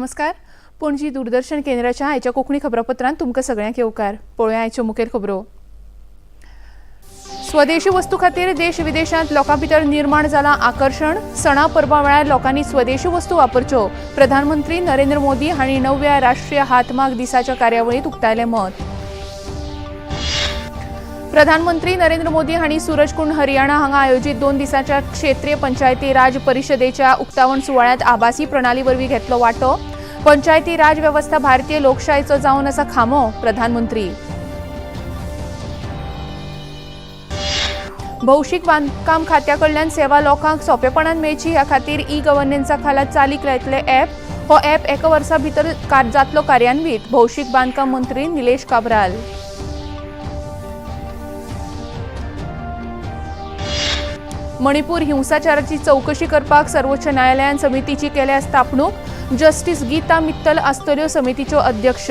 नमस्कार. पणजी दूरदर्शन केंद्राच्या आयच्या कोंकणी खबरापत्रांत तुमकां सगळ्यांक येवकार. पळोवया आयच्यो मुखेल खबरो. स्वदेशी वस्तू खातीर देश विदेशांत लोकां भितर निर्माण जालां आकर्शण. सणा परबां वेळार लोकांनी स्वदेशी वस्तू वापरच्यो. प्रधानमंत्री नरेंद्र मोदी हांणी 9व्या राष्ट्रीय हातमाग दिसाच्या कार्यावळींत उक्तायलें मत. प्रधानमंत्री नरेंद्र मोदी हांणी सूरजकुंड हरियाणा हांगा आयोजीत 2 दिसांच्या क्षेत्रीय पंचायती राज परिशदेच्या उक्तावण सुवाळ्यांत आभासी प्रणाली वरवीं घेतलो वांटो. पंचायती राज वेवस्था भारतीय लोकशायेचो जावन आसा खांबो. प्रधानमंत्री. भौशीक बांदकाम खात्या कडल्यान सेवा लोकांक सोंपेपणान मेळची ह्या खातीर ई गव्हर्नन्सा खाला चालीक लायतले ॲप. हो ॲप एका वर्सा भितर जातलो कार्यान्वीत. भौशीक बांदकाम मंत्री निलेश काब्राल. मणिपूर हिंसाचाराची चवकशी करपाक सर्वोच्च न्यायालयान समितीची केल्या स्थापणूक. जस्टीस गीता मित्तल आसतल्यो समितीच्यो अध्यक्ष.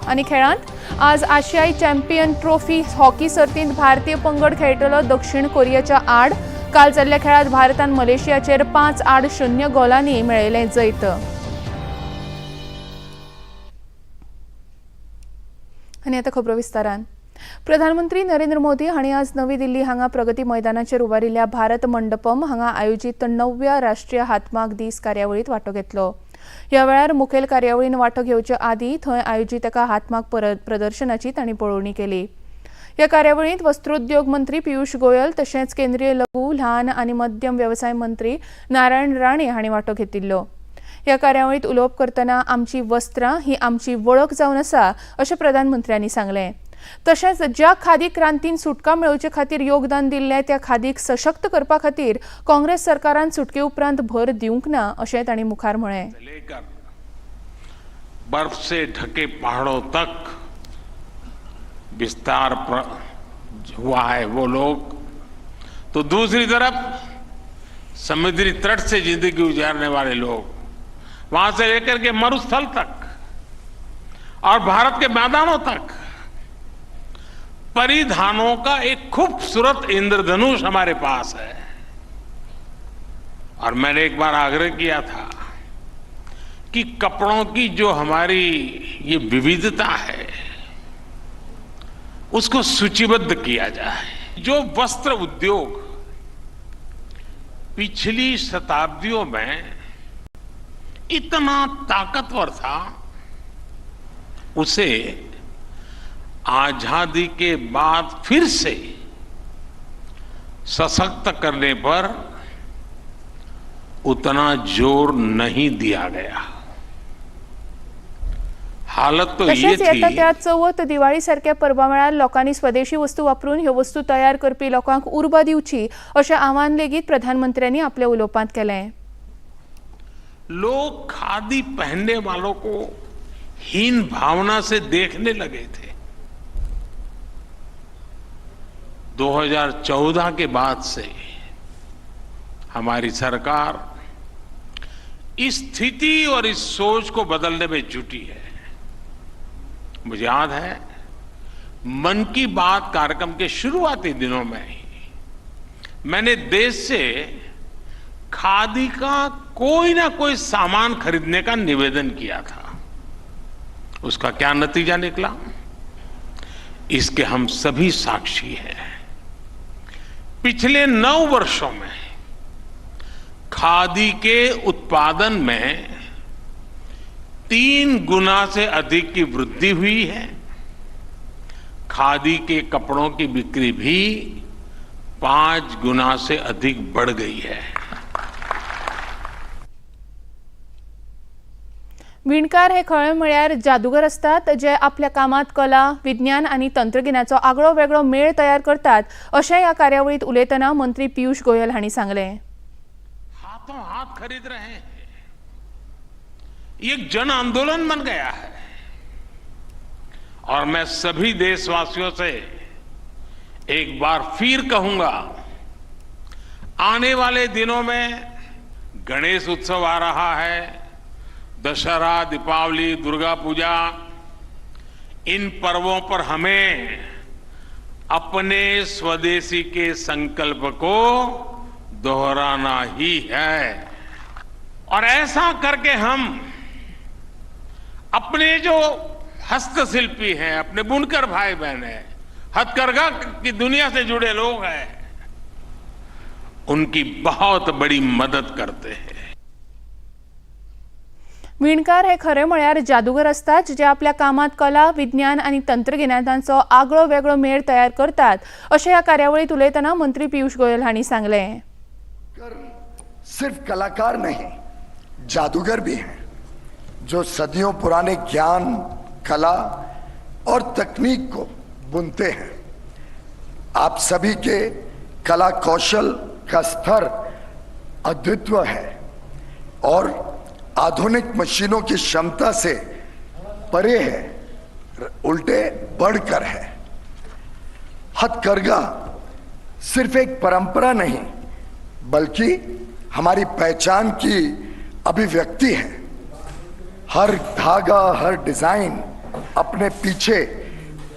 आनी खेळांत आज आशियाई चॅम्पियन ट्रॉफी हॉकी सर्तींत भारतीय पंगड खेळटलो दक्षिण कोरियाच्या आड. काल जाल्ल्या खेळांत भारतान मलेशियाचेर 5-0 गोलांनी मेळयलें जैत. आनी आतां खबरो विस्तारान. प्रधानमंत्री नरेंद्र मोदी हांणी आज नवी दिल्ली हांगा प्रगती मैदानाचेर उबारिल्ल्या भारत मंडपम हांगा आयोजीत 9व्या राष्ट्रीय हातमाग दीस कार्यावळींत वांटो घेतलो. ह्या वेळार मुखेल कार्यावळीन वांटो घेवचे आदीं थंय आयोजीत एका हातमाग प्रदर्शनाची तांणी पळोवणी केली. ह्या कार्यावळींत वस्त्रोद्योग मंत्री पियुष गोयल तशेंच केंद्रीय लघु ल्हान आनी मध्यम वेवसाय मंत्री नारायण राणे हांणी वांटो घेतिल्लो. ह्या कार्यावळींत उलोवप करतना आमची वस्त्रां ही आमची वळख जावन आसा अशें प्रधानमंत्र्यांनी सांगलें. तशेंच ज्या खादी क्रांतीन सुटका मेळोवचे खातीर योगदान दिल्लें त्या खादीक सशक्त करपा खातीर काँग्रेस सरकारान सुटके उपरांत भर दिवंक ना अशें तांणी मुखार म्हळें. लेकर बर्फ से ढके पहाड़ों तक विस्तार हुआ है वो लोग, तो दूसरी तरफ समुद्री तट से जिंदगी गुजारने वाले लोग, वहां से लेकर के मरुस्थल तक और भारत के मैदानों तक परिधानों का एक खूबसूरत इंद्रधनुष हमारे पास है। और मैंने एक बार आग्रह किया था कि कपड़ों की जो हमारी ये विविधता है उसको सूचीबद्ध किया जाए। जो वस्त्र उद्योग पिछली शताब्दियों में इतना ताकतवर था, उसे आजादी के बाद फिर से सशक्त करने पर उतना जोर नहीं दिया गया। हालत तो ये तशेंच येता थी त्या चवथ दिवाळी सारक्या परबां वेळार लोकांनी स्वदेशी वस्तू वापरून ह्यो वस्तू तयार करपी लोकांक उर्बा दिवची अशें आवाहन लेगीत प्रधानमंत्र्यांनी आपल्या उलोवपांत केलें. लोग खादी पहनने वालों को हीन भावना से देखने लगे थे। 2014 के बाद से हमारी सरकार इस स्थिति और इस सोच को बदलने में जुटी है। मुझे याद है, मन की बात कार्यक्रम के शुरुआती दिनों में ही मैंने देश से खादी का कोई ना कोई सामान खरीदने का निवेदन किया था। उसका क्या नतीजा निकला, इसके हम सभी साक्षी हैं। पिछले 9 वर्षों में खादी के उत्पादन में 3 गुना से अधिक की वृद्धि हुई है। खादी के कपड़ों की बिक्री भी 5 गुना से अधिक बढ़ गई है। विणकार हे खरें म्हळ्यार जादूगर आसतात, जे आपल्या कामांत कला, विज्ञान आनी तंत्रगिन्याचो आगळो वेगळो मेळ तयार करतात अशें ह्या कार्यावळींत उलयतना मंत्री पियुष गोयल हांणी सांगलें. हाथों हाथ खरीद रहे हैं, ये जन आंदोलन बन गया है। और मैं सभी देशवासियों से एक बार फिर कहूंगा, आने वाले दिनों में गणेश उत्सव आ रहा है, दशहरा, दीपावली, दुर्गा पूजा, इन पर्वों पर हमें अपने स्वदेशी के संकल्प को दोहराना ही है। और ऐसा करके हम अपने जो हस्तशिल्पी हैं, अपने बुनकर भाई बहन हैं, हथकरघा की दुनिया से जुड़े लोग हैं, उनकी बहुत बड़ी मदद करते हैं। विणकार हे खरें म्हळ्यार जादूगर आसतात, जे आपल्या कामांत कला, विज्ञान आनी तंत्रगिन्यानाचो आगळो वेगळो मेळ तयार करतात, अशें ह्या कार्यावळींत उलयतना मंत्री पियूष गोयल हांणी सांगलें। सिर्फ कलाकार नहीं, जादूगर भी हैं, जो सदियों पुराने ज्ञान, कला और तकनीक को बुनते हैं। आप सभी के कला कौशल का स्तर अद्वितीय है और आधुनिक मशीनों की क्षमता से परे है, उल्टे बढ़कर है। हथकरघा सिर्फ एक परंपरा नहीं, बल्कि हमारी पहचान की अभिव्यक्ति है। हर धागा, हर डिजाइन अपने पीछे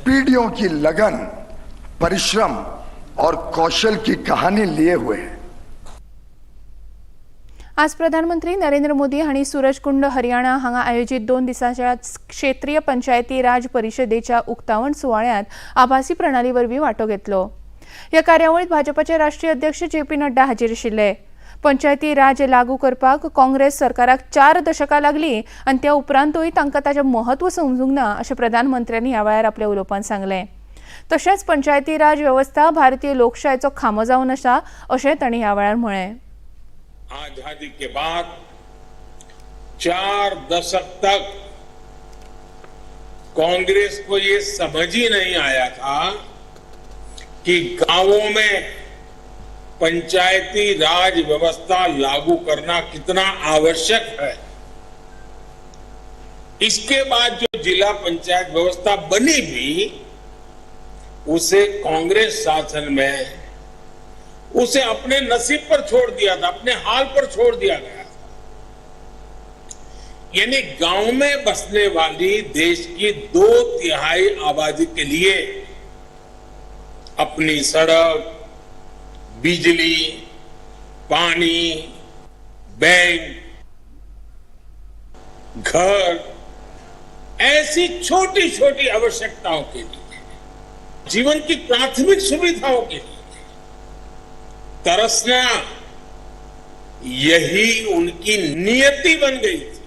पीढ़ियों की लगन, परिश्रम और कौशल की कहानी लिए हुए है। आज प्रधानमंत्री नरेंद्र मोदी हांणी सूरजकुंड, हरियाणा हांगा आयोजीत 2 दिसांच्या क्षेत्रीय पंचायती राज परिशदेच्या उक्तावण सुवाळ्यांत आभासी प्रणाली वरवीं वांटो घेतलो। ह्या कार्यावळींत भाजपाचे राष्ट्रीय अध्यक्ष जे पी नड्डा हाजीर आशिल्ले। पंचायती राज लागू करपाक काँग्रेस सरकाराक 4 दशकां लागली आनी त्या उपरांतूय तांकां ताचें म्हत्व समजूंक ना, अशें प्रधानमंत्र्यांनी ह्या वेळार आपल्या उलोवपांत सांगलें। तशेंच पंचायती राज वेवस्था भारतीय लोकशायेचो खांबो जावन आसा, अशें तांणी ह्या वेळार म्हळें। आजादी के बाद 4 दशक तक कांग्रेस को ये समझ ही नहीं आया था कि गांवों में पंचायती राज व्यवस्था लागू करना कितना आवश्यक है। इसके बाद जो जिला पंचायत व्यवस्था बनी भी, उसे कांग्रेस शासन में उसे अपने नसीब पर छोड़ दिया था, अपने हाल पर छोड़ दिया गया था। यानी गांव में बसने वाली देश की 2/3 आबादी के लिए अपनी सड़क, बिजली, पानी, बैंक, घर, ऐसी छोटी छोटी आवश्यकताओं के लिए, जीवन की प्राथमिक सुविधाओं के लिए तरसना, यही उनकी नियति बन गई थी।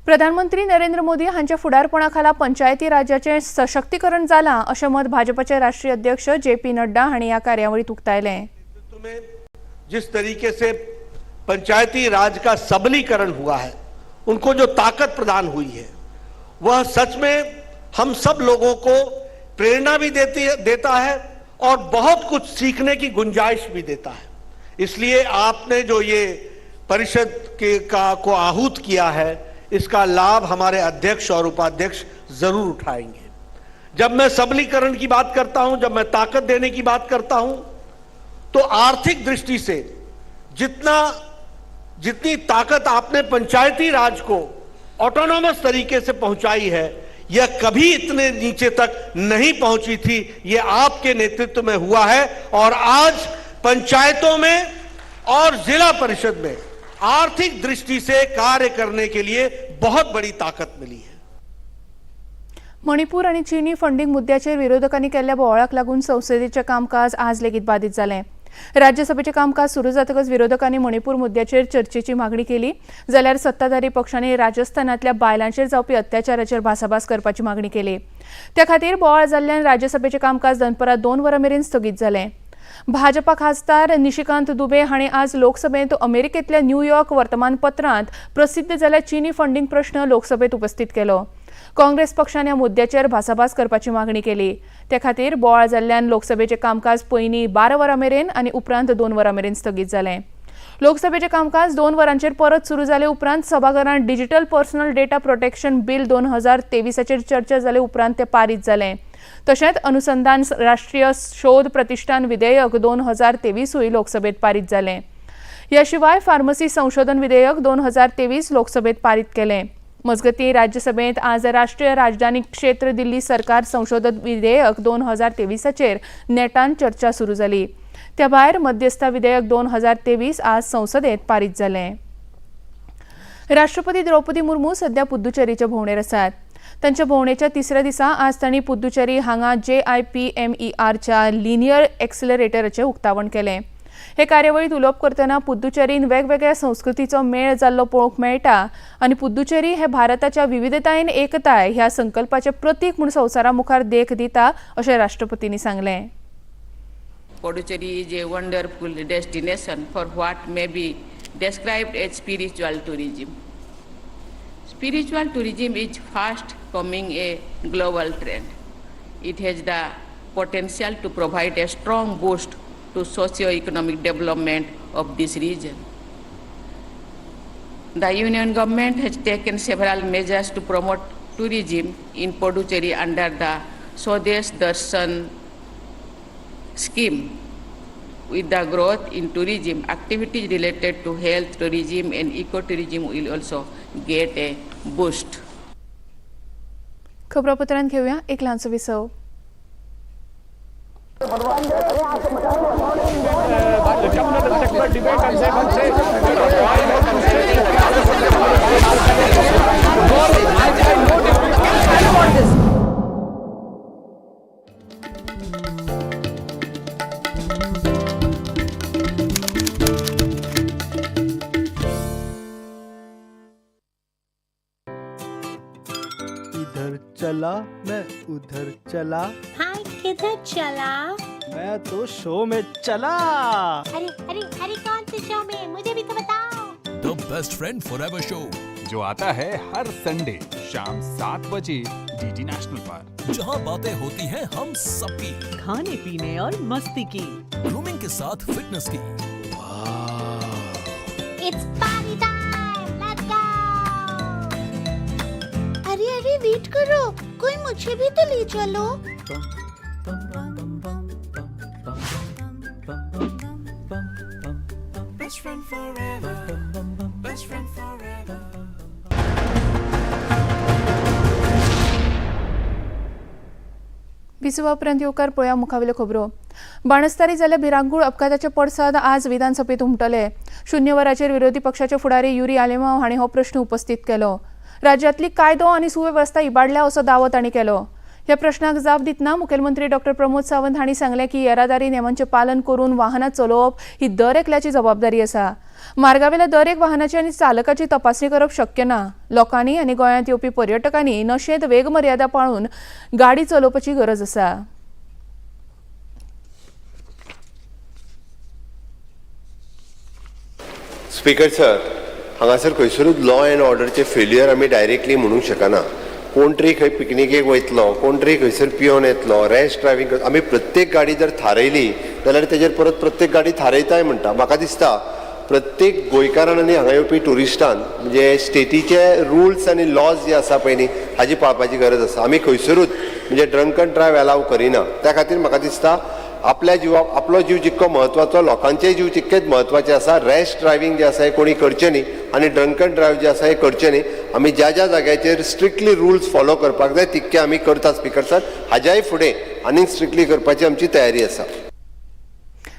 प्रधानमंत्री नरेंद्र मोदी हांच्या फुडारपणा खाला पंचायती राज्याचें सशक्तीकरण जालां, अशें मत भाजपाचे राष्ट्रीय अध्यक्ष जे पी नड्डा हांणी ह्या कार्यावळींत उक्तायलें। जिस तरीके से पंचायती राज का सबलीकरण हुआ है, उनको जो ताकत प्रदान हुई है, वह सच में हम सब लोगों को प्रेरणा भी देता है और बहुत कुछ सीखने की गुंजाइश भी देता है। इसलिए आपने जो ये परिषद के का को आहूत किया है, इसका लाभ हमारे अध्यक्ष और उपाध्यक्ष जरूर उठाएंगे। जब मैं सबलीकरण की बात करता हूं, जब मैं ताकत देने की बात करता हूं, तो आर्थिक दृष्टि से जितनी ताकत आपने पंचायती राज को ऑटोनॉमस तरीके से पहुंचाई है, यह कभी इतने नीचे तक नहीं पहुंची थी। यह आपके नेतृत्व में हुआ है और आज पंचायतों में और जिला परिषद में आर्थिक दृष्टि से कार्य करने के लिए बहुत बड़ी ताकत मिली है। मणिपूर आनी चीनी फंडींग मुद्द्याचेर विरोधकांनी केल्ल्या बोवाळाक लागून संसदेचें कामकाज आज लेगीत बादीत जालें। राज्यसभेचें कामकाज सुरू जातकच विरोधकांनी मणिपूर मुद्द्याचेर चर्चेची मागणी केली, जाल्यार सत्ताधारी पक्षांनी राजस्थानांतल्या बायलांचेर जावपी अत्याचाराचेर भासाभास करपाची मागणी केली। त्या खातीर बोवाळ जाल्ल्यान राज्यसभेचें कामकाज दनपरां 2 वरां मेरेन स्थगीत जालें। भाजपा खासदार निशिकांत दुबे हांणी आज लोकसभेंत अमेरिकेंतल्या न्यूयॉर्क वर्तमानपत्रांत प्रसिद्ध जाल्ल्या चीनी फंडींग प्रश्न लोकसभेंत उपस्थित केलो। काँग्रेस पक्षान ह्या मुद्द्याचेर भासाभास करपाची मागणी केली। ते खातीर बोवाळ जाल्ल्यान लोकसभेचें कामकाज पयलीं 12 वरां मेरेन आनी उपरांत 2 वरां मेरेन स्थगीत जालें। लोकसभेचें कामकाज 2 वरांचेर परत सुरू जाले उपरांत सभाघरांत digital personal data protection bill 2023 चर्चा जाले उपरांत तें पारीत जालें। तशेंच अनुसंधान राष्ट्रीय शोध प्रतिष्ठान विधेयक 2023 लोकसभेत पारीत जालें। ह्या शिवाय फार्मसी संशोधन विधेयक 2023 लोकसभेत पारीत केलें। मजगतीं राज्यसभेंत आज राष्ट्रीय राजधानी क्षेत्र दिल्ली सरकार संशोधन विधेयक 2023चेर नेटान चर्चा सुरू जाली. त्या भायर मध्यस्थ विधेयक 2023 आज संसदेत पारीत जालें. राष्ट्रपती द्रौपदी मुर्मू सध्या पुद्दुचेरीचे भोंवडेर आसात. तांच्या भोंवडेच्या तिसऱ्या दिसा आज तांणी पुद्दुचेरी हांगा JIPMERच्या लिनियर एक्सिलरेटराचें उक्तावण केलें. हे कार्यावळींत उलोवप करतना पुद्दुचेरीन वेगवेगळ्या संस्कृतीचो मेळ जाल्लो पळोवंक मेळटा आनी पुद्दुचेरी हे भारताच्या विविधतायेन एकताय ह्या संकल्पाचें प्रतीक म्हूण संवसारा मुखार देख दिता अशें राष्ट्रपतींनी सांगलें. Puducherry is a wonderful destination for what may be described as spiritual tourism. Spiritual tourism is fast coming a global trend. It has the potential to provide a strong boost to socio-economic development of this region. The Union government has taken several measures to promote tourism in Puducherry under the Swadesh Darshan scheme. With the growth in tourism, activities related to health, tourism and ecotourism will also get a boost. खबरापत्रांत घेऊया एक ल्हानसो विसव. इधर चला मैं उधर चला, भाई किधर चला? मैं तो शो में चला। अरे अरे अरे कौन से शो में, मुझे भी तो बताओ। The best friend forever show, जो आता है हर संडे शाम 7 बजे डीडी नेशनल पर, जहां बातें होती हैं हम सबकी, खाने पीने और मस्ती की, ग्रूमिंग के साथ फिटनेस की। It's party time, let's go. अरे अरे वेट करो, कोई मुझे भी तो ले चलो। Best friend forever, best friend forever. विसवा उपरांत येवकार. पळया मुखावेल्यो खबरो. बाणस्तारी जाल्ल्या भिरांकूळ अपघाताचे पडसाद आज विधानसभेत उमटले. शून्य वराचेर विरोधी पक्षाचे फुडारी युरी आलेमाव हांणी हो प्रश्न उपस्थित केलो. राज्यांतली कायदो आनी सुवेवस्था इबाडल्या असो दावो तांणी केलो. ह्या प्रश्नाक जाप दितना मुखेलमंत्री डॉक्टर प्रमोद सावंत हांणी सांगलें की येरादारी नेमांचें पालन करून वाहनां चलोवप ही दर एकल्याची जबाबदारी आसा. मार्गावेल्या दर एक वाहनाची आनी चालकाची तपासणी करप शक्य ना. लोकांनी आनी गोंयांत येवपी पर्यटकांनी नशेंत वेगमर्यादा पाळून गाडी चलोवपाची गरज आसा. स्पीकर सर, हांगासर खंयसरूच लॉ एंड ऑर्डरचे फेल्युअर आमी डायरेक्टली म्हणूंक शकना. कोण तरी खंय पिकनिकेक वयतलो, कोण तरी खंयसर पियोन येतलो, रॅश ड्रायव्हिंग. आमी प्रत्येक गाडी जर थारयली जाल्यार तेजेर परत प्रत्येक गाडी थारयताय म्हणटा. म्हाका दिसता प्रत्येक गोंयकारान आनी हांगा येवपी ट्युरिस्टान म्हणजे स्टेटीचे रुल्स आनी लॉज जे आसा पळय न्ही, हाजी पाळपाची गरज आसा. आमी खंयसरूच म्हणजे ड्रंकन ड्रायव्ह एलाव करिना. त्या खातीर म्हाका दिसता आपल्या जिवाक, आपलो जीव जितको म्हत्वाचो, लोकांचेय जीव तितकेच म्हत्वाचे आसा. रॅश ड्रायव्हिंग जें आसा हें कोणी करचें न्ही आनी ड्रंकन ड्रायव्ह जें आसा हें करचें न्ही. आमी ज्या ज्या जाग्याचेर स्ट्रिक्टली रुल्स फॉलो करपाक जाय तितके आमी करता स्पीकर सर. हाज्याय फुडें आनीक स्ट्रिक्टली करपाची आमची तयारी आसा.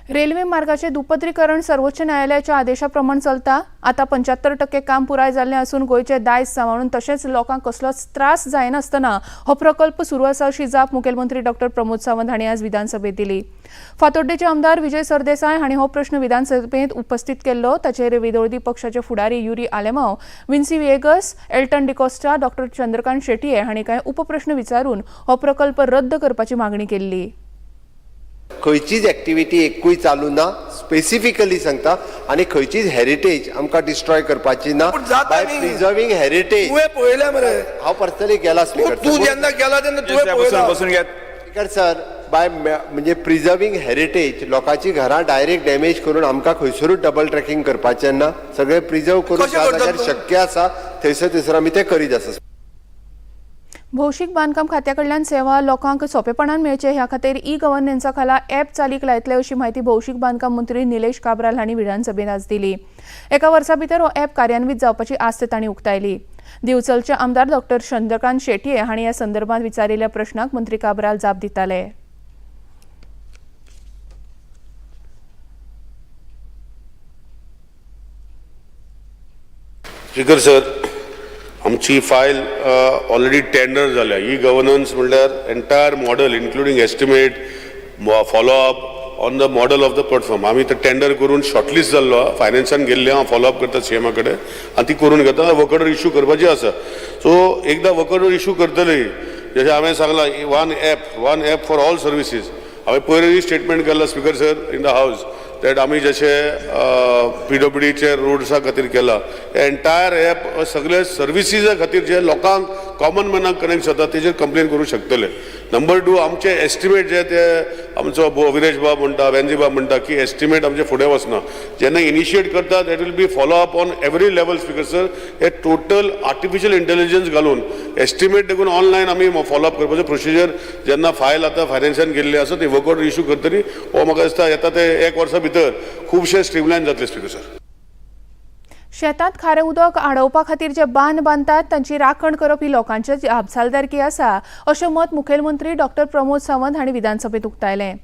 रेल्वे मार्गाचे दुपदरीकरण सर्वोच्च न्यायालयाच्या आदेशा प्रमाण चलता. आता 75% काम पुराय जाल्लें आसून गोंयचे दायज सांबाळून तशेंच लोकांक कसलोच त्रास जायनासतना हो प्रकल्प सुरू आसा अशी जाप मुखेलमंत्री डॉक्टर प्रमोद सावंत हांणी आज विधानसभेत दिली. फातोड्डेचे आमदार विजय सरदेसाय हांणी हो प्रश्न विधानसभेत उपस्थित केल्लो. ताचेर विरोधी पक्षाचे फुडारी युरी आलेमाव, विन्सी व्हिएगस, एल्टन डिकोस्टा, डॉक्टर चंद्रकांत शेटये हांणी कांय उपप्रश्न विचारून हो प्रकल्प रद्द करपाची मागणी केल्ली. खंयचीच एक्टिविटी एकूय चालू ना, स्पेसिफिकली सांगता, आनी खंयचीच हेरिटेज आमकां डिस्ट्रॉय करपाची ना. पूण जाता बाय न्ही. Preserving heritage. तुवें पळयलें मरे. हांव पर्सनली गेला स्पीकर. तूं जेन्ना गेला तेन्ना तुवें पळयलां. बसून घेत. स्पीकर सर, बाय म्हणजे प्रिजर्विंग हेरिटेज, लोकांची घरां डायरेक्ट डॅमेज करून आमकां खंयसरूच डबल ट्रॅकिंग करपाचें ना. सगळें प्रिजर्व करून कशें ज्या करतात जाग्यार तूं? शक्य आसा थंयसर थंयसर आमी तें करीत आसा. भौशीक बांदकाम खात्या कडल्यान सेवा लोकांक सोंपेपणान मेळचे ह्या खातीर ई गव्हर्नन्सा खाला ॲप चालीक लायतले अशी म्हायती भौशीक बांदकाम मंत्री निलेश काब्राल हांणी विधानसभेत आज दिली. एका वर्सा भितर हो ॲप कार्यान्वीत जावपाची आस्त तांणी उक्तायली. दिवचलचे आमदार डॉक्टर चंद्रकांत शेटये हांणी ह्या संदर्भात विचारिल्ल्या प्रश्नाक मंत्री काब्राल जाप दिताले. स्पीकर सर, आमची फायल ऑलरेडी टेंडर जाल्या. ई गव्हर्नन्स म्हणल्यार entire model including estimate, follow up on the model of the platform. आमी ते टेंडर करून शॉर्टलिस्ट जाल्लो आहा. फायनान्सान गेल्ले हांव फॉलो अप करता सीएमा कडेन आनी ती करून घेता. वर्क ऑर्डर इशू करपाची आसा. सो एकदां वर्क ऑर्डर इशू करतली, जशें हांवें सांगलां, one app for all services. हांवें पयरूय स्टेटमेंट केलां speaker sir in the house that आमी जशे पीडब्ल्यूडीचे रोड्सा खातीर केला, एंटायर एप सगळे सर्विसीजा खातीर जे लोकांक कॉमन मॅनाक कनेक्ट जाता तेजेर कंप्लेन करूं शकतले. नंबर टू, आमचे एस्टिमेट जे ते आमचो विरेश बाब म्हणटा, वेन्जी बाब म्हणटा की एस्टिमेट आमचे फुडें वचना. जेन्ना इनिशिएट करता that will be follow up on every level. Speaker sir, hey total artificial intelligence घालून एस्टिमेट देखून ऑनलायन आमी फॉलो अप करपाचो प्रोसिजर जेन्ना फायल आतां फायनान्सान गेल्ली आसा ती वर्क ऑर्डर इशू करतली. हो म्हाका दिसता येता ते एक वर्सा भितर खुबशे स्ट्रीमलायन जातले. Speaker sir, शेतांत खारें उदक आडोवपा खातीर जे बांद बांदतात तांची राखण करप ही लोकांची जापसालदारकी आसा अशें मत मुखेलमंत्री डॉक्टर प्रमोद सावंत हांणी विधानसभेत उक्तायलें.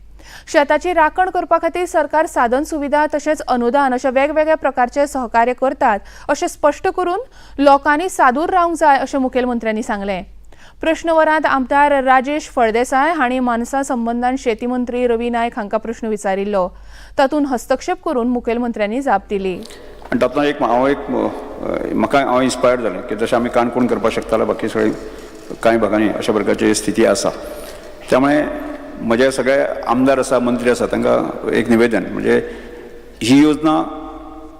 शेताची राखण करपा खातीर सरकार साधन सुविधा तशेंच अनुदान अशा वेगवेगळ्या प्रकारचे सहकार्य करतात अशें स्पश्ट करून लोकांनी सादूर रावंक जाय अशें मुखेलमंत्र्यांनी सांगलें. प्रश्नवरांत आमदार राजेश फळदेसाय हांणी मानसा संबंदान शेती मंत्री रवी नायक हांकां प्रश्न विचारिल्लो. तातूंत हस्तक्षेप करून मुखेलमंत्र्यांनी जाप दिली. आनी तातूंत एक हांव एक म्हाका हांव इन्स्पायर्ड जालें की जशें आमी काणकोण करपाक शकताले, बाकी सगळीं कांय भागांनी अशा प्रकारची स्थिती आसा. त्यामुळे म्हजे सगळे आमदार आसा, मंत्री आसा, तांकां एक निवेदन, म्हणजे ही योजना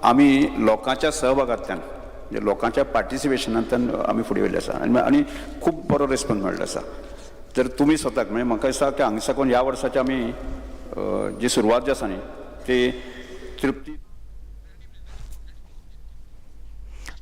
आमी लोकांच्या सहभागांतल्यान, म्हणजे लोकांच्या पार्टिसिपेशनांतल्यान आमी फुडें व्हेल्ली आसा आनी आनी खूब बरो रिस्पॉन्स मेळ्ळो आसा. जर तुमी स्वताक, म्हणजे म्हाका दिसता की हांगा साकून ह्या वर्साची आमी जी सुरवात जी आसा न्ही ती तृप्ती.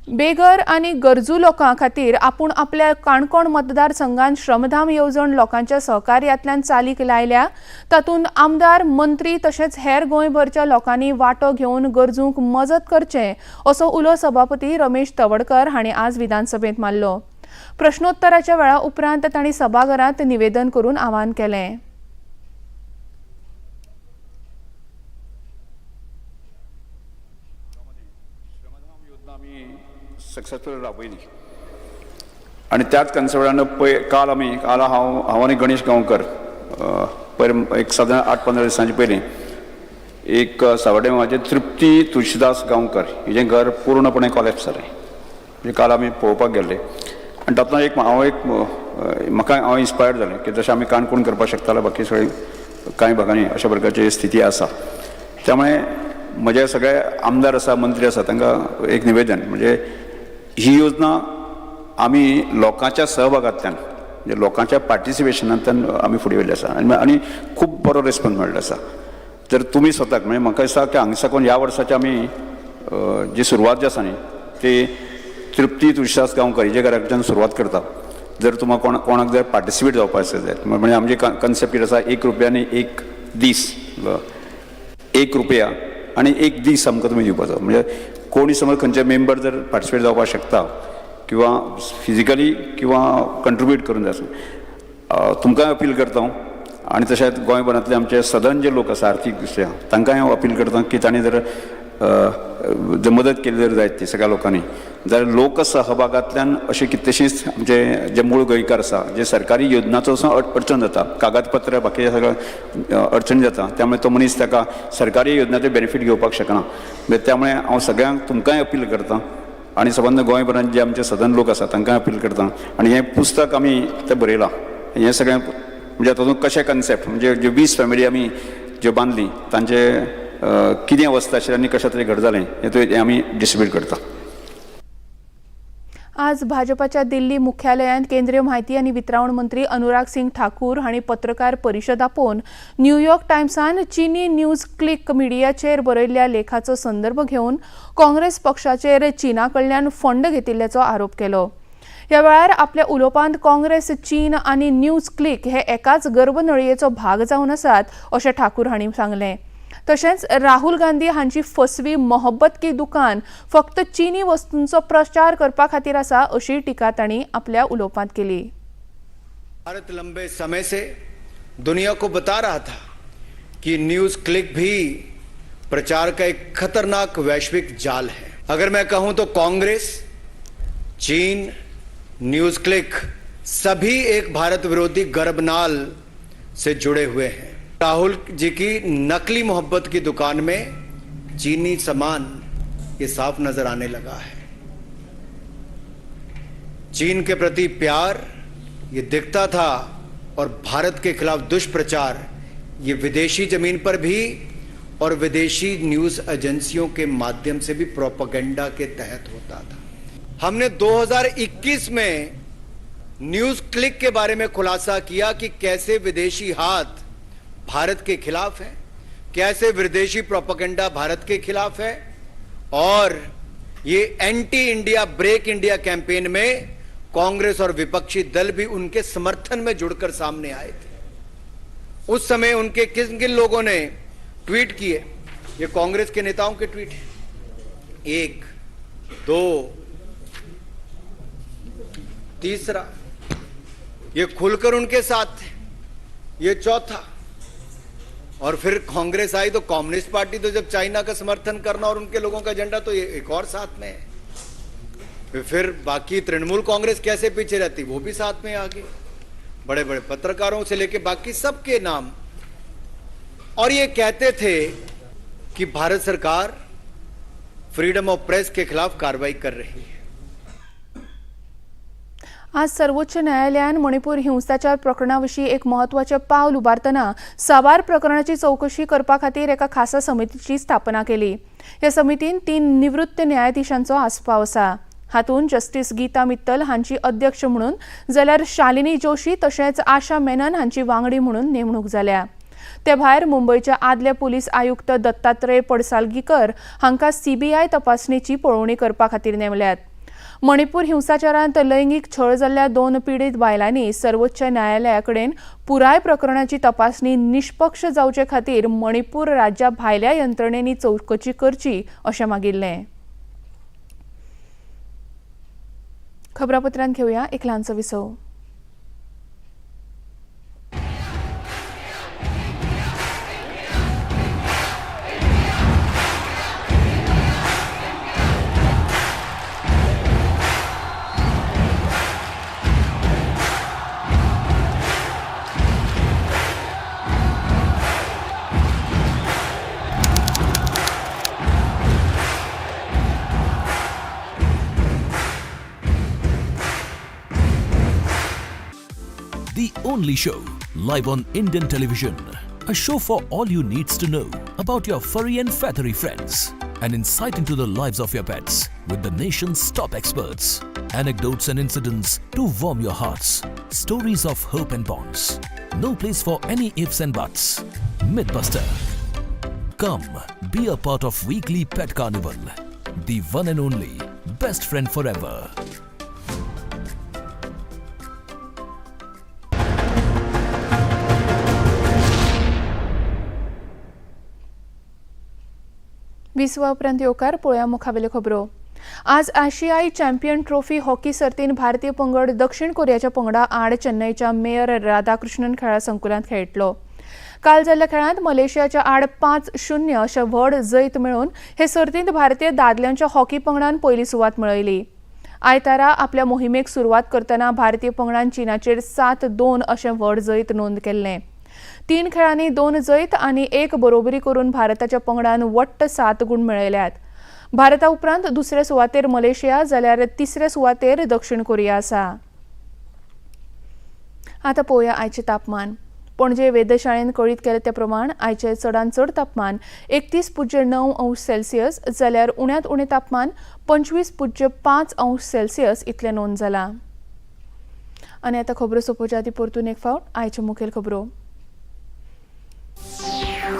बेघर आनी गरजू लोकां खातीर आपूण आपल्या काणकोण मतदारसंघात श्रमधाम येवजण लोकांच्या सहकार्यांतल्यान चालीक लायल्या. तातूंत आमदार, मंत्री तशेंच हेर गोंयभरच्या लोकांनी वांटो घेवन गरजूंक मजत करचें असो उलो सभापती रमेश तवडकर हांणी आज विधानसभेंत मारलो. प्रश्नोत्तराच्या वेळा उपरांत तांणी सभाघरांत निवेदन करून आवाहन केलें. सक्सेसफूल राबयली आनी त्याच कन्सेप्टान पळय काल आमी काल हांव हांव आनी गणेश गांवकर पयर एक सादारण 8-15 दिसांचे पयलीं एक सावड्डे म्हाजें तृप्ती तुळशीदास गांवकर हिजें घर पूर्णपणे कॉलेप्स जालें. म्हणजे काल आमी पळोवपाक गेल्ले आनी तातूंत एक हांव एक म्हाका हांव इन्स्पायर्ड जालें की जशें आमी काणकोण करपाक शकताले, बाकी सगळीं कांय भागांनी अशा प्रकारची स्थिती आसा. त्यामुळे म्हजे सगळे आमदार आसा, मंत्री आसा, तांकां एक निवेदन, म्हणजे ही योजना आमी लोकांच्या सहभागांतल्यान, म्हणजे लोकांच्या पार्टिसिपेशनांतल्यान आमी फुडें व्हेल्ली आसा आनी आनी खूब बरो रिस्पॉन्स मेळ्ळो आसा. जर तुमी स्वताक, म्हणजे म्हाका दिसता की हांगा साकून ह्या वर्साची आमी जी सुरवात जी आसा न्ही ती तृप्ती तुळशीदास गांवकर हिजे घरा कडच्यान सुरवात करता. जर तुमकां कोणाक जर पार्टिसिपेट जावपाक आसा जायत, म्हणजे आमचे कन्सेप्ट कितें आसा, 1 रुपया आनी 1 दीस, 1 रुपया आनी 1 दीस आमकां तुमी दिवपाचो. म्हणजे कोणी समज खंयचे मेंबर जर पार्टिसिपेट जावपाक शकता किंवा फिजिकली किंवा कंट्रिब्यूट करून जाय, तुमकां अपील करता हांव. आनी तशेंच गोंयभरांतले आमचे सदन जे लोक आसा आर्थीक दृश्ट्या तांकांय हांव अपील करता की तांणी जर जर मदत केली जर जायत ती सगळ्या लोकांनी, जाल्यार लोकसहभागांतल्यान अशे कितलेशीच आमचे जे मूळ गोंयकार आसा जे सरकारी योजनाचो असो अडचण जाता, कागदपत्र बाकीचे सगळें अडचण जाता, त्यामुळे तो मनीस ताका सरकारी योजनाचे बेनिफीट घेवपाक शकना. त्यामुळे हांव सगळ्यांक तुमकांय अपील करता आनी सबंद गोंयभरांत जे आमचे सदन लोक आसा तांकांय अपील करता. आनी हें पुस्तक आमी तें बरयलां, हें सगळें म्हणजे तातूंत कशें कन्सेप्ट, म्हणजे ज्यो 20 फॅमिली आमी ज्यो बांदली तांचे कितें अवस्था आशिल्ली आनी कशा तरेन घट जालें हें आमी डिस्ट्रिब्यूट करता. आज भाजपाच्या दिल्ली मुख्यालयांत केंद्रीय म्हायती आनी वितरावण मंत्री अनुराग सिंग ठाकूर हांणी पत्रकार परिशद आपोवन न्यूयॉर्क टायम्सान चीनी न्यूज क्लिक मिडियाचेर बरयल्ल्या लेखाचो संदर्भ घेवन काँग्रेस पक्षाचेर चीना कडल्यान फंड घेतिल्ल्याचो आरोप केलो. ह्या वेळार आपल्या उलोवपांत काँग्रेस, चीन आनी न्यूज क्लिक हे एकाच गर्भनळयेचो भाग जावन आसात अशें ठाकूर हांणी सांगलें. तशेंच राहुल गांधी हांची फसवी मोहब्बत की दुकान फक्त चीनी वस्तूंचो प्रचार करपा खातीर आसा अशी टिका तांणी आपल्या उलोवपांत केली. भारत लंबे समय से दुनिया को बता रहा था कि न्यूज क्लिक भी प्रचार का एक खतरनाक वैश्विक जाल है. अगर मैं कहूं तो कांग्रेस, चीन, न्यूज क्लिक सभी एक भारत विरोधी गर्भनाल से जुड़े हुए हैं. राहुल जी की नकली मोहब्बत की दुकान में चीनी सामान ये साफ नजर आने लगा है. चीन के प्रति प्यार ये दिखता था और भारत के खिलाफ दुष्प्रचार ये विदेशी जमीन पर भी और विदेशी न्यूज़ एजेंसियों के माध्यम से भी प्रोपेगेंडा के तहत होता था. हमने 2021 में न्यूज़ क्लिक के बारे में खुलासा किया कि कैसे विदेशी हाथ भारत के खिलाफ है, कैसे विदेशी प्रोपेगेंडा भारत के खिलाफ है और ये anti India break India campaign में कांग्रेस और विपक्षी दल भी उनके समर्थन में जुड़कर सामने आए थे. उस समय उनके किन किन लोगों ने ट्वीट किए, ये कांग्रेस के नेताओं के ट्वीट हैं. 1, 2, तीसरा ये खुलकर उनके साथ थे, ये चौथा. और फिर कांग्रेस आई तो कम्युनिस्ट पार्टी तो जब चाइना का समर्थन करना और उनके लोगों का एजेंडा तो ये एक और साथ में है. फिर बाकी तृणमूल कांग्रेस कैसे पीछे रहती, वो भी साथ में आ गई, बड़े बड़े पत्रकारों से लेके बाकी सबके नाम. और ये कहते थे कि भारत सरकार फ्रीडम ऑफ प्रेस के खिलाफ कार्रवाई कर रही है. आज सर्वोच्च न्यायालयान मणिपूर हिंसाचार प्रकरणा विशीं एक म्हत्वाचें पावल उबारतना साबार प्रकरणाची चवकशी करपा खातीर एका खासा समितीची स्थापना केली. ह्या समितीन 3 निवृत्त न्यायाधीशांचो आस्पाव आसा. हातूंत जस्टीस गीता मित्तल हांची अध्यक्ष म्हणून जाल्यार शालिनी जोशी तशेंच आशा मेनन हांची वांगडी म्हणून नेमणूक जाल्या. ते भायर मुंबयचे आदले पुलीस आयुक्त दत्तात्रय पडसालगीकर हांकां सीबीआय तपासणेची पळोवणी करपा खातीर नेमल्यात. मणिपूर हिंसाचारांत लैंगीक छळ जाल्ल्या 2 पिडीत बायलांनी सर्वोच्च न्यायालया कडेन पुराय प्रकरणाची तपासणी निष्पक्ष जावचे खातीर मणिपूर राज्या भायल्या यंत्रणेनी चवकशी करची अशें मागिल्लें. खबरापत्रांत घेवया एक ल्हानसो विसव. The only show live on Indian television, a show for all you needs to know about your furry and feathery friends, an insight into the lives of your pets with the nation's top experts, anecdotes and incidents to warm your hearts, stories of hope and bonds. No place for any ifs and buts. Mythbuster. Come, be a part of weekly pet carnival, the one and only best friend forever. विसवा उपरांत येवकार पळोवया मुखावेल्यो खबरो. आज आशियाई champion trophy hockey सर्तीन भारतीय पंगड दक्षिण कोरियाच्या पंगडा आड चेन्नईच्या मेयर राधाकृष्णन खेळा संकुलांत खेळटलो. काल जाल्ल्या खेळांत मलेशियाच्या आड 5-0 अशें व्हड जैत मेळोवन हे सर्तींत भारतीय दादल्यांच्या हॉकी पंगडान पयली सुवात मेळयली. आयतारा आपल्या मोहिमेक सुरवात करतना भारतीय पंगडान चीनाचेर 7-2 अशें व्हड जैत नोंद केल्लें. 3 खेळांनी 2 जैत आनी 1 बरोबरी करून भारताच्या पंगडान वट्ट 7 गूण मेळयल्यात. भारता उपरांत दुसऱ्या सुवातेर मलेशिया जाल्यार तिसऱ्या सुवातेर दक्षिण कोरिया आसा. आतां पळोवया आयचें तापमान. पणजे वेधशाळेन कळीत केलें ते प्रमाण आयचें चडांत चड तापमान 31.9 अंश सेल्सियस जाल्यार उण्यांत उणें तापमान 25.5 अंश सेल्सियस इतलें नोंद जालां. आनी आतां खबरो सोंपोवच्या आदीं परतून एक फावट आयच्यो मुखेल खबरो.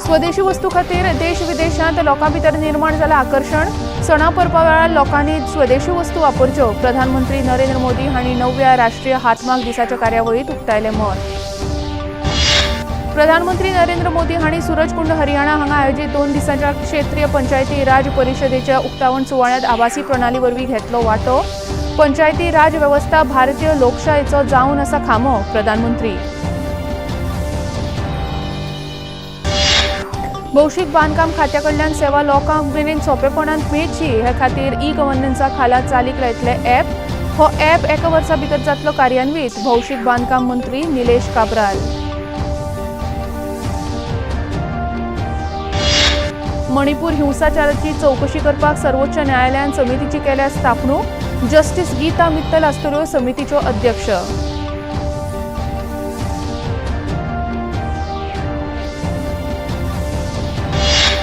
स्वदेशी वस्तू खातीर देश विदेशांत लोकां भितर निर्माण जालां आकर्शण. सणा परबा वेळार लोकांनी स्वदेशी वस्तू वापरच्यो. प्रधानमंत्री नरेंद्र मोदी हांणी 9व्या राष्ट्रीय हातमाग दिसाच्या कार्यावळींत उक्तायलें मत. प्रधानमंत्री नरेंद्र मोदी हांणी सूरजकुंड हरियाणा हांगा आयोजीत 2 दिसांच्या क्षेत्रीय पंचायती राज परिशदेच्या उक्तावण सुवाळ्यांत आभासी प्रणाली वरवीं घेतलो वांटो. पंचायती राज वेवस्था भारतीय लोकशायेचो जावन आसा खांबो. प्रधानमंत्री. भौशीक बांदकाम खात्या कडल्यान सेवा लोकांक मेरेन सोंपेपणान मेळची हे खातीर ई गव्हर्नन्सा खाला चालीक लायतले ॲप. हो ॲप एका वर्सा भितर जातलो कार्यान्वीत. भौशीक बांदकाम मंत्री निलेश काब्राल. मणिपूर हिंसाचाराची चवकशी करपाक सर्वोच्च न्यायालयान समितीची केल्या स्थापणूक. जस्टीस गीता मित्तल आसतल्यो समितीच्यो अध्यक्ष.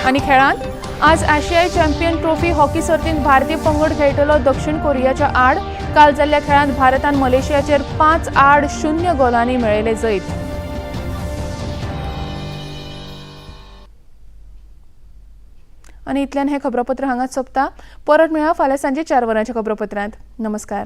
आनी खेळांत आज आशियाई चॅम्पियन ट्रॉफी हॉकी सर्तींत भारतीय पंगड खेळटलो दक्षिण कोरियाच्या आड. काल जाल्ल्या खेळांत भारतान मलेशियाचेर 5-0 गोलांनी मेळयले जैत. आनी इतल्यान हें खबरापत्र हांगाच सोंपता. परत मेळया फाल्यां सांजे 4 वरांच्या खबरापत्रांत. नमस्कार.